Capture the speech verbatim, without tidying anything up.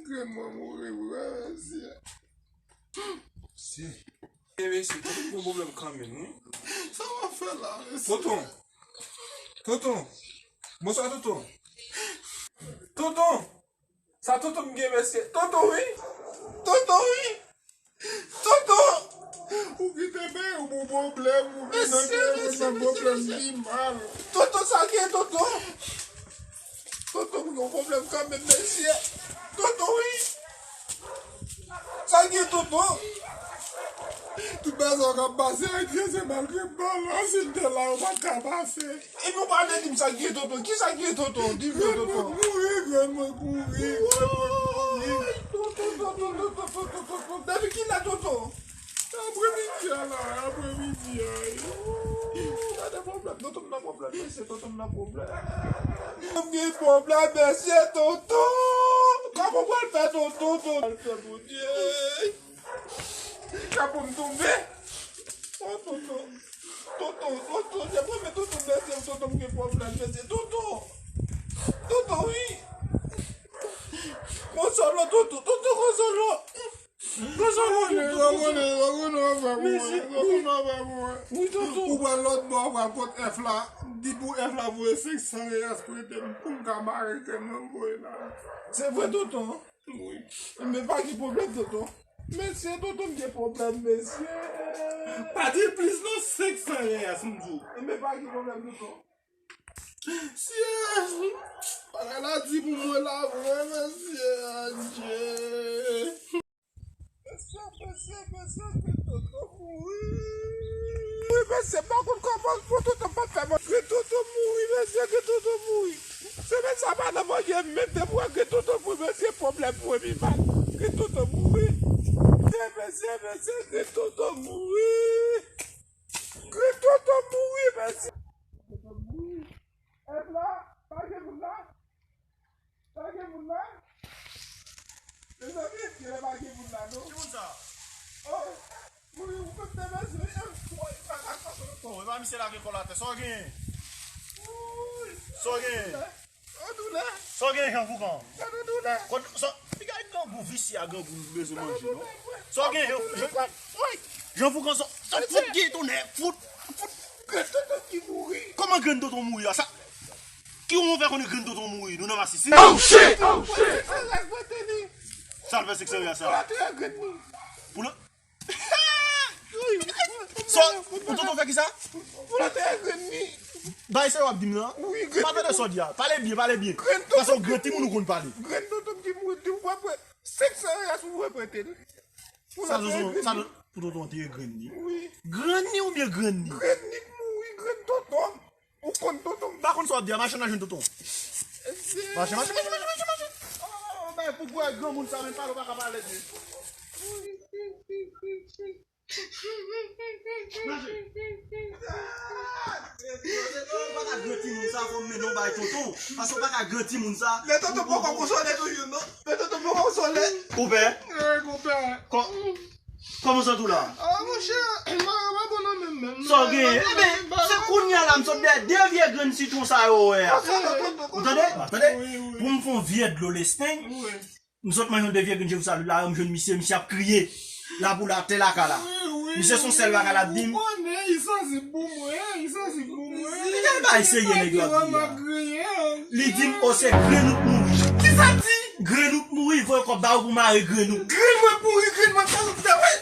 Grenn mwen mouri vre, mesye. Si. E mesye, tonton gon pwoblèm kanmenm, wi. Sa w ap fè la, mesye? Tonton. Tonton. Bonswa, tonton. Tonton. Sa tonton m gen, mesye. Tonton, wi. Tonton, wi. Tonton. Ou kite bay ou bon pwoblèm, ou vin nan kay mwen nan pwoblèm pi mal. Tonton, sa gen, tonton? Tonton, m gen yon pwoblèm kanmenm, mesye. Tonton, wi. Sa gen, tonton? Tout bagay sa k ap pase Ayiti, se malgre blan an, si l te la, yo pa t ka pase. Epi w pa vle di m sa k gen, tonton. Kisa k gen, tonton? Di m non, tonton. Grann mwen mouri, grann mwen mouri, grann mwen mouri. Tonton, tonton, tonton, tonton, tonton. Depi kilè, tonton? Apremidi a la, apremidi a. Gade pwoblèm, tonton m nan pwoblèm, mesye, tonton m nan pwoblèm. M gen pwoblèm, mesye, tonton. Kòman m pral fè, tonton, tonton? Pral fè, Bondye. Chapo m tonbe. Oh, tonton. Tonton, tonton, se premye tonton m, mesye, tonton m gen pwoblèm, mesye, tonton. Tonton, wi. Konsolo, tonton, tonton, konsolo. Konsolo, tonton, konsolo. Mesye, wi, tonton. Ou pral lòt bò, ou pral kot F la. Di pou F la voye senk san reyas prete m pou m ka mare grenn nan voye la. Se vre, tonton? Wi. Men pa gen pwoblèm, tonton. Mesye, tonton m gen pwoblèm, mesye. Pa di l plis non, senk san reyas, m di w. Men pa gen pwoblèm, tonton. Mesye, bagay la di pou mwen la vre, mesye, adje. Mesye, mesye, mesye, ke tonton mouri. Wi, mesye, m pa konn kòman pou tonton pa fè mwen. Ke tonton mouri, mesye, ke tonton mouri. Semèn sa pa nan manje menm depi wè ke tonton mouri, mesye, pwoblèm mwen pi mal. Ke tonton mouri. Mesye, mesye, mesye, ke tonton mouri. Ke tonton mouri, mesye. Tonton mouri. Èv la, pa gen moun la. Pa gen moun la. Mezanmi, genlè pa gen moun la, non. Ki moun sa? Oh, wi, ou konn te bezwen, eh, woy, pa ka konn. Oh, e pa misye lage kò l atè. Sa w genyen? Woy. Sa w genyen? Oh, doulè. Sa w genyen, Jan Foukan? Gade doulè. Kot, sa, piga grangou visye a grangou bezwen manje, non? Sa w genyen, Jan, Jan, woy. Jan Foukan, sa, sa fout gen tonnè, fout, fout. Grenn tonton ki mouri. Kòman grenn tonton mouri a? Sa, ki moun fè konnen grenn tonton mouri? Nou nan masisi? Oh, shit! Oh, shit! Sa l fè sèks avè sa? Pou l antere grenn li. Pou l... Sa, pou tonton fè ki sa? Pou l antere grenn li. Bay sa yo ap di m nan? Wi, grenn. Pa tande sa w di a. Pale byen, pale byen. Grenn tonton. Paske w gran timoun ou konn pale. Grenn tonton ki mouri, di w pa pran sèks avè sa pou w prete l. Sa, sa, pou tonton antere grenn li. Wi. Grenn li oubyen grenn li? Grenn li k mouri, grenn tonton. Ou konn tonton m. Pa konn sa w ap di a, mache n al jwenn tonton. Mache, mache, mache, mache, mache, mache. Oh, bay pou granmoun sa menm pale, ou pa ka pale di. Mache. Ou pa ka gran timoun sa, fò m mennen w bay tonton. Paske ou pa ka gran timoun sa. Men tonton poko konsole toujou, non? Men tonton poko konsole. Ou pè? Eh, konpè. Kò-, Kòman w santi w la? Ah, monchè, m pa, m pa bon nan menm, menm. Sa w genyen? Eben, se kounye a la m sot dèyè de vye grenn sitwon sa yo wè a. Ou tande? Tande? Pou m fè yon vye dlo lesten, m sot manje yon de vye grenn Jerizalèm la, m jwenn misye, misye ap kriye. La pou la, atè lakay la. Misye se yon sèl bagay l ap di m. Ou konnen, li sansib pou mwen, li sansib pou mwen. Li te bay serye nèg yo ap di a. Li di m, o, se grenn ou k mouri. Kisa l di? Grenn ou k mouri, voye kòb ba ou pou mare grenn ou. Grenn mwen k mouri, grenn mwen k mouri, pita, wi.